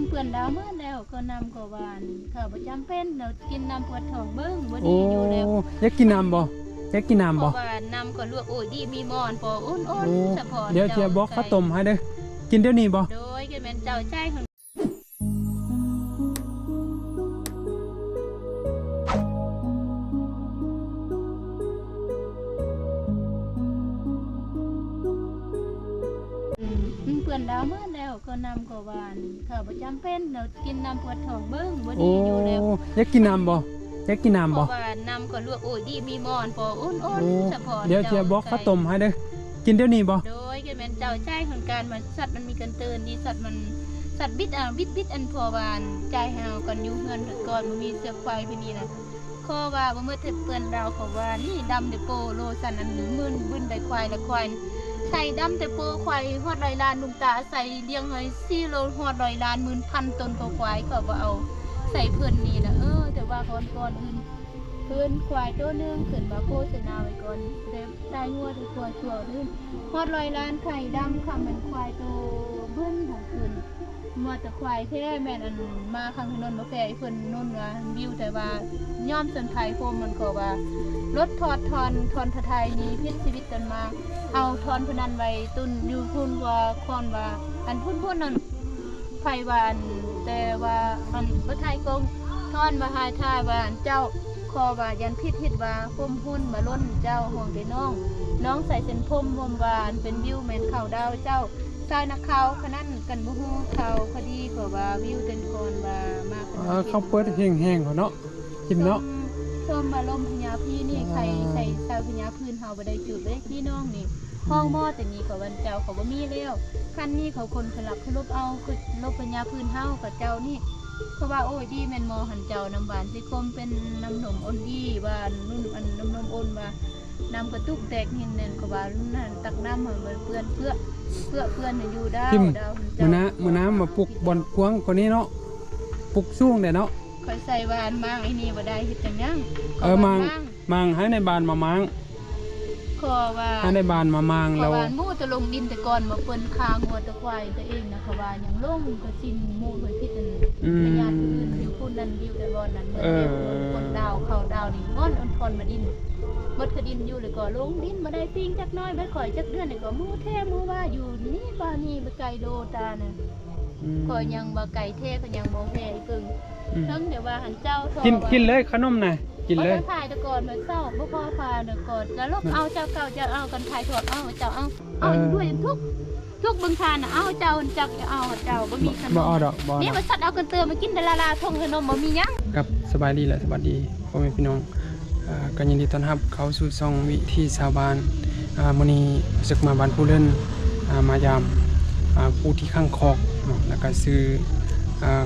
ເປື້ອນດາວໝົດແລ້ວ ກໍນ້ຳກໍຫວານ ເຂົາບໍ່ຈຳເປັນເນາະ ກິນນ້ຳປວດທ້ອງເບິ່ງ ບໍ່ດີຢູ່ແລ້ວ. ໂອ້ ຢາກກິນນ້ຳບໍ່? ຢາກກິນນ້ຳບໍ່? ເພາະວ່ານ້ຳກໍລວກ ໂອ້ຍ ດີມີໝໍ່ພໍອຸ່ນໆ ໂອ້ ສະເພາະ ດຽວ ດຽວບອກເຂົ້າຕົ້ມໃຫ້ເດີ້ ກິນດຽວນີ້ບໍ່? ໂດຍ ກໍແມ່ນເຈົ້າໃຈ. ອືມ ເປື້ອນດາວໝົດແລ້ວ ກໍນ້ຳກໍຫວານ ເຂົາບໍ່ຈຳເປັນເນາະ ກິນນ້ຳປວດທ້ອງເບິ່ງ ບໍ່ດີຢູ່ແລ້ວ. ໂອ້ ຢາກກິນນ້ຳບໍ່? ຢາກກິນນ້ຳບໍ່? ເພາະວ່ານ້ຳກໍລວກ ໂອ້ຍ ດີມີໝໍ່ພໍອຸ່ນໆ ໂອ້ ສະເພາະ ດຽວ ດຽວບອກເຂົ້າຕົ້ມໃຫ້ເດີ້ ກິນດຽວນີ້ບໍ່? ໂດຍ ກໍແມ່ນເຈົ້າໃຈ ຂອງການວ່າສັດມັນມີການເຕືອນດີ ສັດມັນ ສັດບິດ ອ່າ ບິດໆ ອັນ ເພາະວ່າອັນ ໃຈເຮົາກັນຢູ່ເຮືອນກ່ອນ ບໍ່ມີເຊືອກຄວາຍໄປນີ້ນະ ຂໍວ່າບໍ່ໝົດເທື່ອເປື້ອນດາວ ເຂົາວ່ານີ້ດຳແຕ່ໂປໂລຊັນ ອັນໝື່ນບຶນໄດ້ຄວາຍລະຄວາຍ ໃສ່ດຳແຕ່ໂປຄວາຍຮອດຮ້ອຍລ້ານ ລຸງຕາໃສ່ລ້ຽງໃຫ້ສີ່ໂລຮອດຮ້ອຍລ້ານ ໝື່ນພັນຕົ້ນກໍຄວາຍ ເຂົາບໍ່ເອົາໃສ່ເພິ່ນນີ້ລະ. ເອີ ແຕ່ວ່າກ່ອນ ກ່ອນອື່ນ ເພິ່ນຄວາຍໂຕໜຶ່ງ ເພິ່ນວ່າໂຄສະນາໄວ້ກ່ອນ ແຕ່ໄດ້ງົວໄດ້ຄວາຍຊົ່ວອື່ນ ຮອດຮ້ອຍລ້ານ ໄຂ່ດຳ ຄຳແມ່ນຄວາຍໂຕບຶນຂອງເພິ່ນ ງົວແຕ່ຄວາຍແທ້ ແມ່ນອັນມາຂ້າງຖະໜົນບໍ່ແຟ ເພິ່ນນຸ່ນວ່າ ບິວແຕ່ວ່າຍອມຊົນໄພໂຄມ ມັນກໍວ່າລົດທອດທ່ອນ ທ່ອນພະໄທນີ້ຜິດຊີວິດກັນມາ ເອົາທ່ອນພະນັ້ນໄວ້ຕຸນຢູ່ພຸ້ນ ວ່າຄອນວ່າ ອັນພຸ້ນໆ ນັ້ນ ໃຜວ່າ ອັນ ແຕ່ວ່າ ອັນ ບໍ່ຖ່າຍກົງ ທ່ອນວ່າຫາຍຖ່າຍວ່າ ອັນ ເຈົ້າ ຂໍວ່າຢ້ານຜິດ ເຮັດວ່າຫົ່ມຮຸ່ນມາຫຼົ່ນເຈົ້າ ຫ່ວງແຕ່ນ້ອງ ນ້ອງໃສ່ເສັ້ນຜົມຫົ່ມວ່າ ອັນ ເປັນວິວແມ່ນເຂົາດາວເຈົ້າ ສາຍນັກຂ່າວຂະນັ້ນກັນບໍ່ຮູ້ຂ່າວຄະດີ ເພາະວ່າວິວແຕ່ກ່ອນວ່າມາ ເອີ ເຂົາເປີດແຮງໆ ເຂົາເນາະ ກິນເນາະ ສົມວ່າລົມພະຍາພີນີ້ ໃສ່ ໃສ່ຊາວພະຍາພື້ນເຮົາບໍ່ໄດ້ຈຸດເດ້ ພີ່ນ້ອງນີ້ ຫ້ອງໝໍແຕ່ນີ້ກໍວັນເຈົ້າກໍບໍ່ມີແລ້ວ ຄັນນີ້ເຂົາຄົນສະຫຼັບສະຫຼົບເອົາ ສະຫຼົບພະຍາພື້ນເຮົາ ຂະເຈົ້ານີ້ ເພາະວ່າ ໂອ້ຍ ດີແມ່ນໝໍຫັ້ນເຈົ້າ ນ້ຳຫວານຊິຂົມ ເປັນນ້ຳນົມອົນດີ ວ່ານຸ່ນ ອັນ ນ້ຳນົມອົນ ວ່ານ້ຳກະຕຸກແຕກຫີນແໜ້ນ ກໍວ່າລຸ້ນຫັ້ນ ຕັກນ້ຳໃຫ້ມັນເປື້ອນເປື້ອ ເປື້ອເປື້ອນໃຫ້ຢູ່ດາວ ດາວ ມື້ໜ້າ ມື້ໜ້າມາປຸກບ່ອນກວ້າງກວ່ານີ້ເນາະ ປຸກສູງແດ່ເນາະ. ຂ້ອຍໃສ່ວ່າອັນໝາກອັນນີ້ບໍ່ໄດ້ເຮັດຈັ່ງຫຍັງ ເອີ ໝາກ ໝາກໃຫ້ໃນບ້ານມາໝາກ ຂໍວ່າໃຫ້ໃນບ້ານມາໝາກ ເພາະວ່າ ແລ້ວໝູ່ຕະລົງດິນແຕ່ກ່ອນ ມາເພິ່ນຂ້າງົວຕະຄວາຍຕົວເອງນະ ເຂົາວ່າຍັງລົງກໍຊິນໝູ່ເພິ່ນພິດອັນ ອືມ ພະຍາດອື່ນຢູ່ພຸ້ນນັ້ນ ຢູ່ແຕ່ບ່ອນນັ້ນ ເອີ ຄົນດາວເຂົ້າດາວນີ້ ບ່ອນອ່ອນໆ ມາດິນ ໝົດກະດິນຢູ່ ແລ້ວກໍລົງດິນບໍ່ໄດ້ປີ້ງຈັກໜ້ອຍ ໄປຂ້ອຍຈັກເດືອນ ແລ້ວກໍໝູ່ແທ້ໝູ່ວ່າຢູ່ນີ້ ບ້ານນີ້ບໍ່ໄກໂລຕານະ ອືມ ຂ້ອຍຍັງວ່າໄກແທ້ ກໍຍັງບໍ່ແພ້ອີ່ເພິ່ງ ອືມ ເຖິງແຕ່ວ່າຫັ້ນເຈົ້າ ກິນ ກິນເລີຍຂະໜົມນະ ກິນເລີຍ ຂ້ອຍຂາຍແຕ່ກ່ອນ ມື້ເຊົ້າ ບໍ່ພໍຂາຍແຕ່ກ່ອນ ແລ້ວລົບເອົາ ເຈົ້າເກົ່າ ເຈົ້າເອົາກັນ ຂາຍທອດເອົາ ເຈົ້າເອົາ ເອົາ ເອີ ດ້ວຍທຸກ ທຸກເບິ່ງທານ ເອົາ ເຈົ້າຈັກເອົາ ເຈົ້າບໍ່ມີຂະໜົມ ບໍ່ເອົາດອກ ບໍ່ເອົາດອກ ນີ້ວ່າສັດເອົາກັນເຕີມມາກິນແຕ່ລະລາທົ່ງຂະໜົມ ບໍ່ມີຫຍັງ ຄັບ ສະບາຍດີ ແລະ ສະຫວັດດີ ພໍ່ແມ່ພີ່ນ້ອງ ອ່າ ກໍຍິນດີຕ້ອນຮັບເຂົ້າສູ່ຊ່ອງວິຖີຊາວບ້ານ ອ່າ ມື້ນີ້ຮູ້ສຶກມາບ້ານພູເລີນ ອ່າ ມາຢາມ ອ່າ ຜູ້ທີ່ຂັງຄອກເນາະ ແລ້ວກໍຊື້ ອ່າ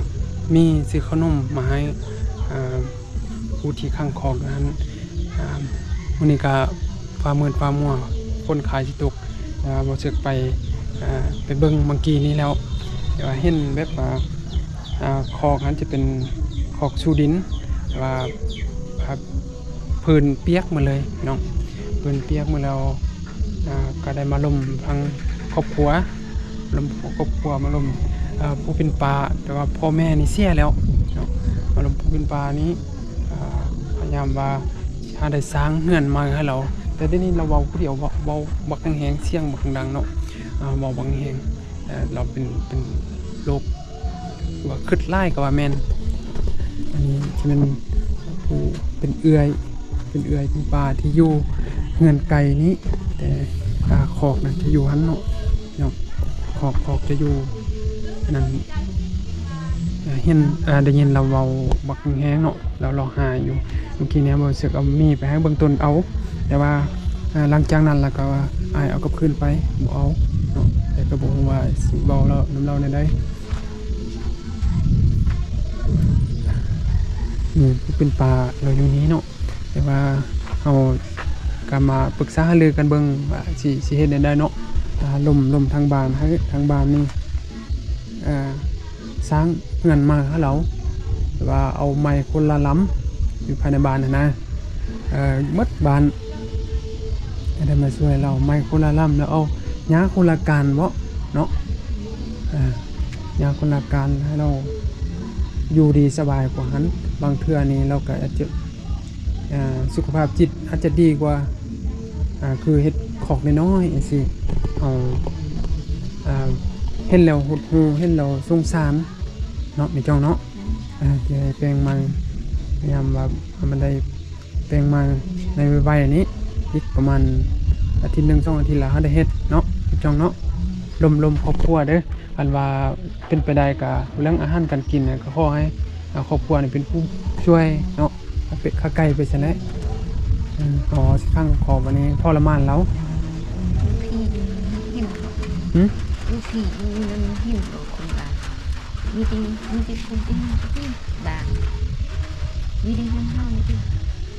ມີຊື້ເຂົ້າໜົມມາໃຫ້ ອ່າ ຜູ້ທີ່ຂັງຄອກນັ້ນ ອ່າ ມື້ນີ້ກໍຟ້າມືດຟ້າມົວ ຝົນຄ້າຍຊິຕົກ ແຕ່ວ່າບໍ່ເຊິ່ກໄປ ອ່າ ໄປເບິ່ງເມື່ອກີ້ນີ້ແລ້ວ ແຕ່ວ່າເຫັນແບບວ່າ ອ່າ ຄອກຫັ້ນຈະເປັນຄອກຊູດິນ ແຕ່ວ່າ ອ່າ ພື້ນປຽກໝົດເລີຍເນາະ ພື້ນປຽກໝົດແລ້ວ ອ່າ ກໍໄດ້ມາລົມທາງຄອບຄົວ ລົມຄອບຄົວ ມາລົມ ເອີ ຜູ້ເປັນປ້າ ແຕ່ວ່າພໍ່ແມ່ນີ້ເສຍແລ້ວເນາະ ມາລົມຜູ້ເປັນປ້ານີ້ ອ່າ ພະຍາຍາມວ່າຫາໄດ້ສ້າງເຮືອນໃໝ່ໃຫ້ລາວ ແຕ່ດຽວນີ້ລາວເວົ້າຜູ້ດຽວ ເວົ້າ ເວົ້າບັກແຮງໆ ສຽງບັກດັງເນາະ ອ່າ ເວົ້າບັກແຮງ ເອີ ລາວເປັນ ເປັນໂລກວ່າຄຶດຫຼາຍກໍວ່າແມ່ນ ອັນນີ້ຈະແມ່ນຜູ້ເປັນເອື້ອຍ ເປັນເອື້ອຍເປັນປ້າທີ່ຢູ່ເຮືອນໄກນີ້ ແຕ່ ອ່າ ຄອກນັ້ນຈະຢູ່ຫັ້ນເນາະ ເນາະ ຄອກ ຄອກຈະຢູ່ອັນນັ້ນ ເຫັນ ອ່າ ໄດ້ຍິນລາວເວົ້າບັກແຮງໆ ເນາະ ລາວຮ້ອງໄຫ້ຢູ່ ເມື່ອກີ້ນີ້ ເຮົາເຊື່ອກໍມີໄປໃຫ້ເບິ່ງຕົ້ນເອົາ ແຕ່ວ່າ ອ່າ ຫຼັງຈາກນັ້ນລະກໍວ່າ ອ້າຍເອົາກັບຄືນໄປ ບໍ່ເອົາເນາະ ແຕ່ກໍບໍ່ຮູ້ວ່າຊິເວົ້າລາວ ນຳລາວແນວໃດ ນີ້ເປັນປ້າລາວຢູ່ນີ້ເນາະ ແຕ່ວ່າເຮົາກໍມາປຶກສາຫາລືກັນເບິ່ງວ່າຊິ ຊິເຮັດແນວໃດເນາະ ອ່າ ລົມ ລົມທາງບ້ານ ໃຫ້ທາງບ້ານນີ້ ເອີ ສ້າງເຮືອນໃໝ່ໃຫ້ລາວ ແຕ່ວ່າເອົາໄມ້ຄົນລະລຳ ຢູ່ພາຍໃນບ້ານຫັ້ນນະ ເອີ ໝົດບ້ານ ໃຫ້ໄດ້ມາຊ່ວຍລາວ ໄມ້ຄົນລະລຳ ແລ້ວເອົາຫຍ້າຄົນລະການເບາະເນາະ ເອີ ຍາມຄົນລາການໃຫ້ລາວຢູ່ດີສະບາຍກວ່າຫັ້ນ. ບາງເທື່ອນີ້ລາວກໍອາດຈະ ອ່າ ສຸຂະພາບຈິດອາດຈະດີກວ່າ ອ່າ ຄືເຮັດຄອກນ້ອຍໆຈັ່ງຊີ້. ເຮົາ ອ່າ ເຫັນແລ້ວຫົດຫູ່ ເຫັນແລ້ວສົງສານເນາະ ແມ່ຈ່ອງເນາະ. ອ່າ ຊິໃຫ້ແປງໃໝ່ ພະຍາຍາມວ່າໃຫ້ມັນໄດ້ແປງໃໝ່ໃນໄວໆນີ້ ອີກປະມານອາທິດໜຶ່ງສອງອາທິດລະ ເຮົາໄດ້ເຮັດເນາະ ແມ່ຈ່ອງເນາະ. ລົມໆຄອບຄົວເດີ້. ອັນວ່າເປັນໄປໄດ້ກະເລື່ອງອາຫານການກິນນະ ກະຂໍໃຫ້ ອ່າ ຄອບຄົວນີ້ເປັນຜູ້ຊ່ວຍເນາະ. ເປັນຂາໄກ່ໄປຊັ້ນແຫຼະ. ເອີ ຂໍຊິຟັງ ຂໍບາດນີ້ທໍລະມານລາວ. ຢູ່ພີ້ຢູ່ເຫັນບໍ່? ຫື? ຢູ່ພີ້ຢູ່ນັ້ນເຫັນບໍ່? ຄົນລາວ ມີແຕ່ ມີແຕ່ຄົນທີ່ ທີ່ບາງ ມີແຕ່ເຮືອນເຮົານີ້ຕິ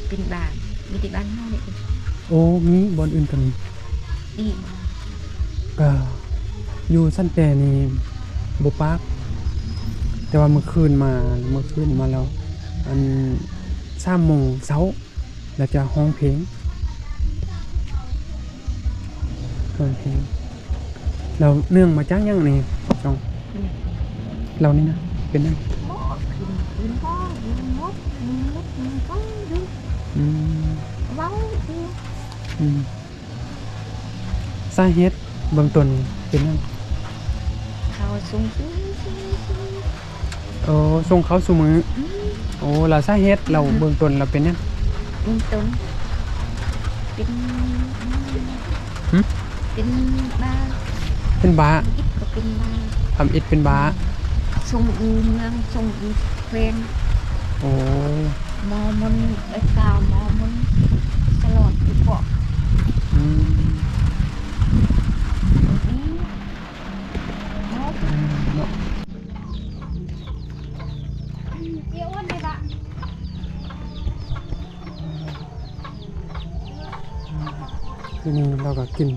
ເປັນບາງ ມີແຕ່ບ້ານເຮົານີ້ຕິ. ໂອ້ ມີບ່ອນອື່ນກໍມີ. ອີກ ກະຢູ່ຊັ້ນແປນີ້ບໍ່ປາກ ແຕ່ວ່າມື້ຄືນມາ ມື້ຄືນມາແລ້ວ ອັນ ສາມໂມງເຊົ້າ ແລ້ວຈະຮ້ອງເພງ ຮ້ອງເພງ. ແລ້ວເນື່ອງມາຈາກຫຍັງນີ້ ຈອງ? ອືມ ເຫຼົ່ານີ້ນະ ເປັນຫຍັງ? ໝໍ້ຂຶ້ນ ຂຶ້ນທ້ອງ ມີມົດ ມີມຸດ ມີກ້ອງຢູ່. ອືມ ເວົ້າຢູ່. ອືມ ສາເຫດເບື້ອງຕົ້ນເປັນຫຍັງ? ເຂົາສົ່ງຄື ໂອ້ ສົ່ງເຂົ້າຊຸມື້. ອືມ ໂອ້ ແລ້ວສາເຫດ ແລ້ວເບື້ອງຕົ້ນແລ້ວເປັນຫຍັງ? ເບື້ອງຕົ້ນເປັນ ຫຶ? ເປັນບ້າ. ເປັນບ້າ? ທຳອິດກໍເປັນບ້າ. ທຳອິດເປັນບ້າ. ສົ່ງຢູ່ເມືອງ ສົ່ງຢູ່ແຂວງ. ໂອ້ ໝໍມົນ ເອີ ຊາວໝໍມົນສະຫຼອດຢູ່ເກາະ. ອືມ ອືມ ເນາະ. ຄືນີ້ເຮົາກໍກິນ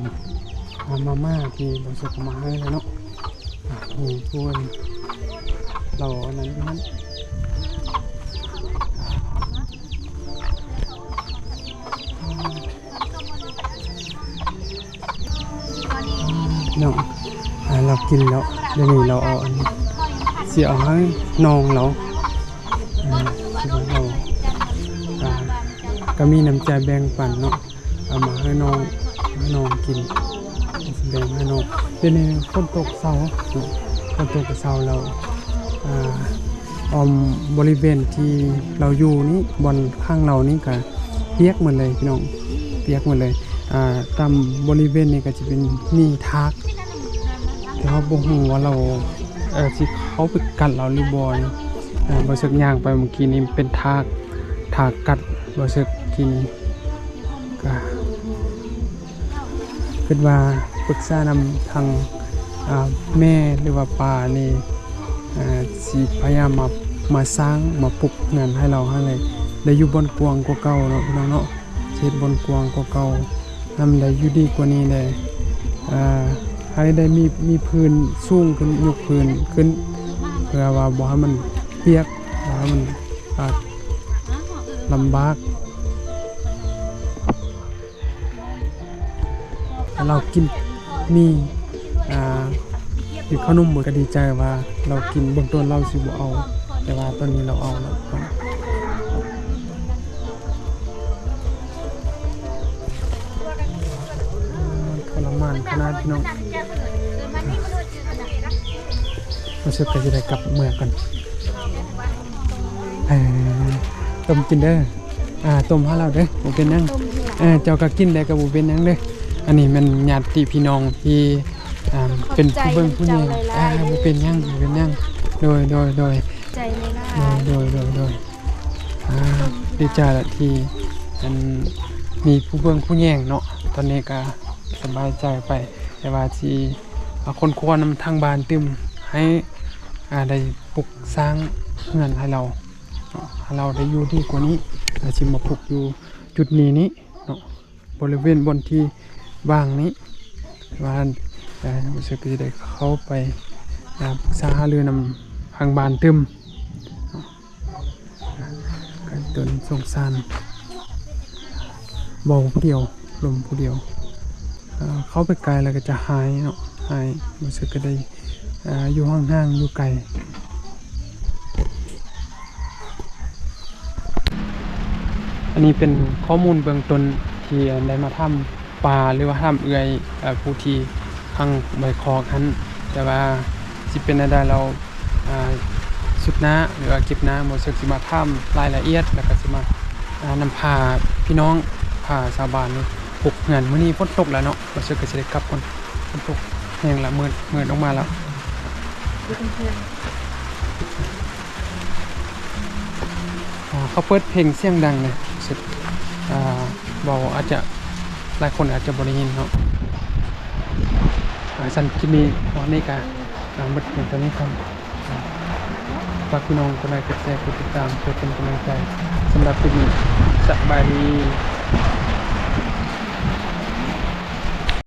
ອ່າ ມາມ່າທີ່ບ່າວສຸກເອົາມາໃຫ້ແລ້ວເນາະ. ອ່າ ມີຜູ້ເພິ່ນ ເຮົາອັນນັ້ນຢູ່ຫັ້ນ. ເນາະ ອ່າ ລາວກິນແລ້ວ ດຽວນີ້ລາວເອົາອັນ ຊິເອົາໃຫ້ນ້ອງລາວ ອ່າ ຊິເອົາ ອ່າ ກໍມີນ້ຳໃຈແບ່ງປັນເນາະ ເອົາມາໃຫ້ນ້ອງ ໃຫ້ນ້ອງກິນ ຊິແບ່ງໃຫ້ນ້ອງ. ດຽວນີ້ຝົນຕົກເຊົາເນາະ ຝົນຕົກກໍເຊົາແລ້ວ ອ່າ ອ້ອມບໍລິເວນທີ່ລາວຢູ່ນີ້ ບ່ອນຂ້າງລາວນີ້ກະປຽກໝົດເລີຍພີ່ນ້ອງ ປຽກໝົດເລີຍ. ອ່າ ຕາມບໍລິເວນນີ້ກະຈະເປັນມີທາກ ແຕ່ເຮົາບໍ່ຮູ້ວ່າລາວ ເອີ ຊິເຂົ້າໄປກັດລາວຫຼືບໍ່ນີ້. ອ່າ ບ່າວເສິກຍ່າງໄປມື້ກີ້ນີ້ເປັນທາກ ທາກກັດບ່າວເສິກກີ້ນີ້ ກະ ຄິດວ່າປຶກສານຳທາງ ອ່າ ແມ່ ຫຼືວ່າປ້ານີ້ ອ່າ ຊິພະຍາຍາມມາ ມາສ້າງ ມາປຸກເຮືອນໃຫ້ລາວຫັ້ນແຫຼະ ໄດ້ຢູ່ບ່ອນກວ້າງກວ່າເກົ່າເນາະ ພີ່ນ້ອງເນາະ. ຊິເຮັດບ່ອນກວ້າງກວ່າເກົ່າ ໃຫ້ມັນໄດ້ຢູ່ດີກວ່ານີ້ແຫຼະ ອ່າ ໃຫ້ໄດ້ມີ ມີພື້ນສູງຂຶ້ນ ຍົກພື້ນຂຶ້ນ ເພື່ອວ່າບໍ່ໃຫ້ມັນປຽກ ບໍ່ໃຫ້ມັນ ອ່າ ລຳບາກ. ລາວກິນໝີ່ ອ່າ ກິນເຂົ້າໜົມໝົດ ກໍດີໃຈວ່າລາວກິນ. ເບື້ອງຕົ້ນລາວຊິບໍ່ເອົາ ແຕ່ວ່າຕອນນີ້ລາວເອົາແລ້ວ. ທໍລະມານຂະໜາດພີ່ນ້ອງ. ຮູ້ສຶກວ່າຊິໄດ້ກັບເມືອກ່ອນ. ເອີ ຕົ້ມກິນເດີ. ອ່າ ຕົ້ມໃຫ້ລາວເດີ ບໍ່ເປັນຫຍັງ. ເອີ ເຈົ້າກໍກິນໄດ້ກໍບໍ່ເປັນຫຍັງເດີ. ອັນນີ້ແມ່ນຍາດຕິພີ່ນ້ອງທີ່ ອ່າ ເປັນຜູ້ເບິ່ງຜູ້ແຍງ. ຂອບໃຈນຳເຈົ້າຫຼາຍໆ ອ່າ ບໍ່ເປັນຫຍັງ ບໍ່ເປັນຫຍັງ. ໂດຍ ໂດຍ ໂດຍ ໃຈຫຼາຍໆ ໂດຍ ໂດຍ ໂດຍ ໂດຍ. ອ່າ ດີໃຈລະທີ່ ອັນ ມີຜູ້ເບິ່ງຜູ້ແຍງເນາະ. ຕອນນີ້ກໍສະບາຍໃຈໄປ ແຕ່ວ່າຊິ ອ່າ ຄົ້ນຄວ້ານຳທາງບ້ານຕື່ມ ໃຫ້ ອ່າ ໄດ້ປຸກສ້າງເຮືອນໃຫ້ລາວເນາະ ໃຫ້ລາວໄດ້ຢູ່ດີກວ່ານີ້. ລະຊິມາປຸກຢູ່ຈຸດນີ້ນີ້ເນາະ ບໍລິເວນບ່ອນທີ່ວ່າງນີ້ ວ່າ ເອີ ຮູ້ສຶກຊິໄດ້ເຂົ້າໄປ ອ່າ ປຶກສາຫາລືນຳທາງບ້ານຕື່ມເນາະ. ກະຕົນສົງສານ ເວົ້າຜູ້ດຽວ ລົມຜູ້ດຽວ. ເຂົ້າໄປໃກ້ແລ້ວກໍຈະຫາຍເນາະ ຫາຍ. ບໍ່ເຊິ່ງກໍໄດ້ ອ່າ ຢູ່ຫ່າງໆ ຢູ່ໄກ. ອັນນີ້ເປັນຂໍ້ມູນເບື້ອງຕົ້ນທີ່ໄດ້ມາຖາມປ້າ ຫຼືວ່າຖາມເອື້ອຍ ເອີ່ ຜູ້ທີ່ຂັງໄວ້ຄອກຫັ້ນ, ແຕ່ວ່າຊິເປັນແນວໃດແລ້ວ ອ່າ ຊຸດໜ້າ ຫຼືວ່າຄລິບໜ້າ ບໍ່ເຊີກຊິມາຖາມລາຍລະອຽດ ແລ້ວກໍຊິມາ ອ່າ ນຳພາພີ່ນ້ອງ ພາຊາວບ້ານນີ້ປຸກເຮືອນ. ມື້ນີ້ຝົນຕົກແລ້ວເນາະ ບໍ່ເຊີກກໍຊິໄດ້ກັບກ່ອນ. ມັນຕົກແຮງລະ ມືດ ມືດອອກມາລະ. ອ່າ ເຂົາເປີດເພງສຽງດັງນະ ເອີ ເວົ້າອາດຈະ ຫຼາຍຄົນອາດຈະບໍ່ໄດ້ຍິນເນາະ. ອ່າ ຊັ້ນຄລິບນີ້ ຮອດນີ້ກະ ອ່າ ໝົດພຽງເທົ່ານີ້ກ່ອນ. ອ່າ ຝາກພີ່ນ້ອງກົດໄລ ກົດແຊ ກົດຕິດຕາມ ເພື່ອເປັນກຳລັງໃຈ. ສຳລັບຄລິບນີ້ ສະບາຍດີ.